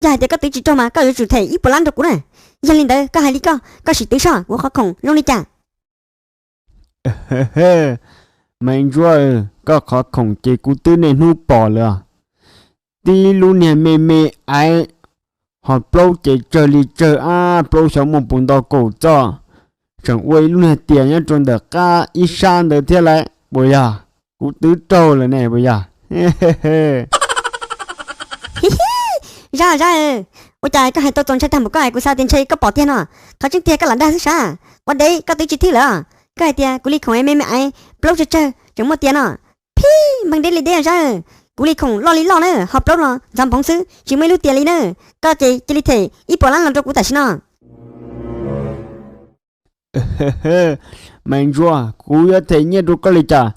Koj hais tias koj twv tsis raug mas koj yuav tsum them ib puas lab rau kuv na. Yog li ntawd koj hais li koj, koj sim twv soj kuv qhov khoom zoo li cas? Maiv Ntsuab, koj qhov khoom ces kuv twb niaj hnub pom lawm. Tib lub niag me me aiv, ho plaub ces tsawg li tsawg ab, plaub xyov muaj puas ntau kaum txoj, tseem ua ib lub niag tias nyob rau ntawm qab ib sab ntawd thiab lawm puas yog? Kuv twv raug lawm ne puas yog? Zab, Zab, ua cas koj hais tau txaus ntshai tag npaum koj es kuv xav tias ntshe koj pom tiag no. Qhov tseeb tiag koj lam dag xwb sav. Ua dev, koj twv tsis thwj lawm. Koj hais tias kuv li khoom me me aiv plaub tsawg tsawg tseem muaj tias no. Phij, npeeg deb li deb Zab. Kuv li khoom loj li loj na, ho plaub los ntxhov npoov xwb tsis muaj ib lub tias li na. Koj ces cia li them ib puas lab los rau kuv tam sim no. Maiv Ntsuab, kuv yuav them nyiaj rau koj li cas?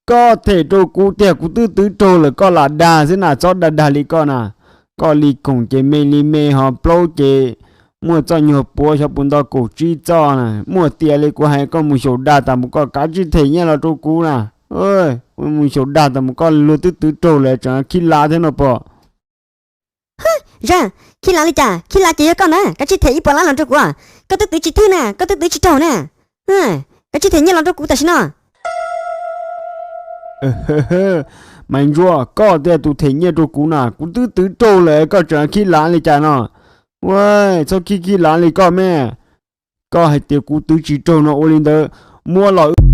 Koj them rau kuv tiag, kuv twb twv raug lawm koj lam dag xwb na, txhob dag dag li koj na. Koj li khoom ces me li me ho plaub ces muaj txoj nyuag puav xyov puas ntau kaum tsib txoj na. Muaj tias li kuv hais koj mus xyaum dag tas mus koj kav tsij them nyiaj los rau kuv na. Mus xyaum dag tas mus koj luag twb twv raug lawm tseem khib lav thiab no pom. Zab, khib lav li cas? Khib lav ces yog koj na, kav tsij them ib puas lab los rau kuv. Koj twb twv tsis thwj na, koj twb twv tsis raug na. Kav tsij them nyiaj los rau kuv tam sim no. Maiv Ntsuab, koj thiaj tus them nyiaj rau kuv na, kuv twb twv raug lawm koj tseem khib lav li cas no? Ua, txhob khib khib lav li koj me. Koj hais tias kuv twv tsis raug no ua li ntawd, muab los wb